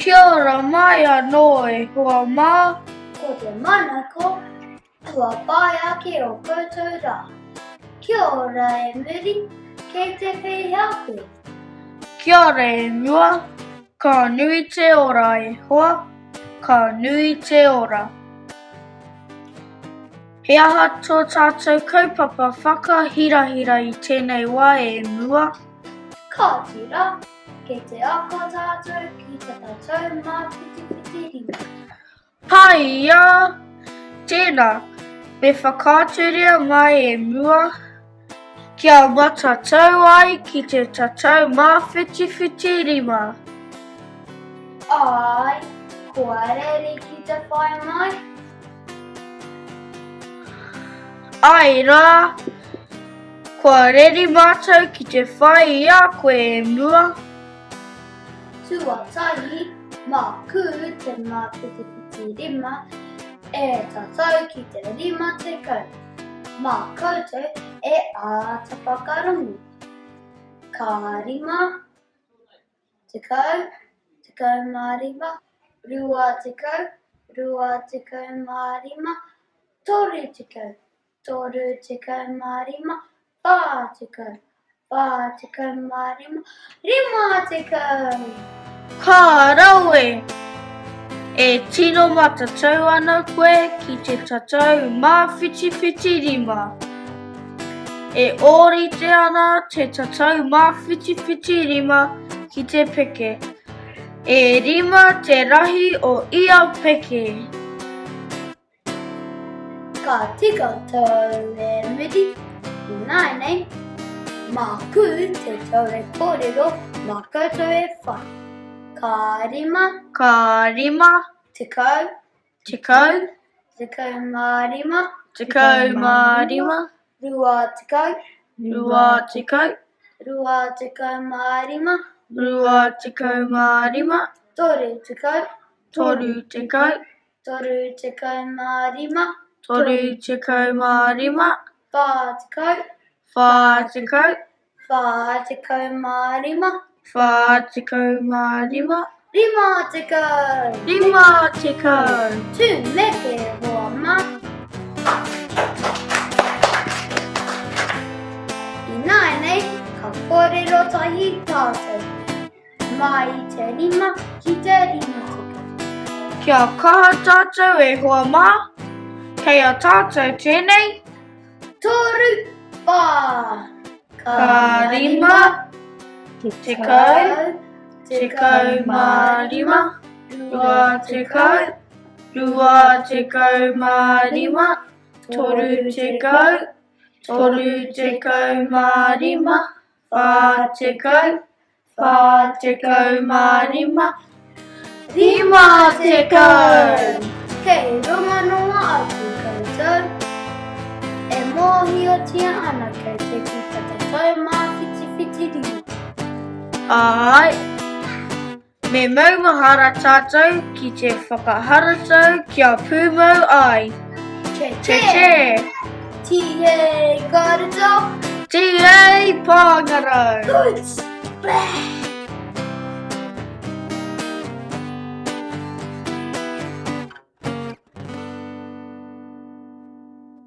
Kia ora mai anō e hoa mā. Ko te manako, kua pai ake o koutou rā. Kia ora e Muri, kei te pēhea koe? Kia ora e Mua, ka nui te ora e hoa, ka nui te ora. He aha tō tātou kaupapa whakahirahira i tēnei wā e Mua? Kāti rā, kei te ako tātou ki te tatau māwhitiwhiti rima. Pai a! Tēnā, me whakaaturia mai e Mua, kia matatau ai ki te tatau māwhitiwhiti rima. Āe, kua rere ki te whai mai. Āe rā, kua reri mātou ki te whai i a koe e mua. Tuatahi, māku te māwhitiwhiti rima e tatau ki te 50. Mā koutou e āta whakarongo. Ka rima, 10, 15, 20, 25, 30, 35, 40, 45, 50! Ka rawe! E tino matatau ana koe ki te tatau māwhitiwhiti rima. E ōrite ana te tatau māwhitiwhiti rima ki te peke. E rima te rahi o ia peke. Ka tika tau e Miri, ināianei, māku te tau e kōrero, mā koutou e whai. Ka rima. Ka rima. 10. 10. 15. 15. 20. 20. 25. 25. 30. 30. 35. 35. 40. 40. 45. 45. 50. 50. Tū meke hoa mā. Ināianei, ka kōrero tahi tātou. Mai i te rima ki te 50. Kia kaha tātou e hoa mā. Kei a tātou tēnei. Toru, whā. Ka rima, 10, 15, 20, 25, 30, 35, 40, 45, 50! Kei runga noa atu koutou. E mōhiotia ana koutou ki te tatau māwhitiwhiti rima. Āe. Me maumahara tātou ki te whakaharatau kia pūmau ai. Te te! Te Tihei koutou! Tihei pāngarau! Good!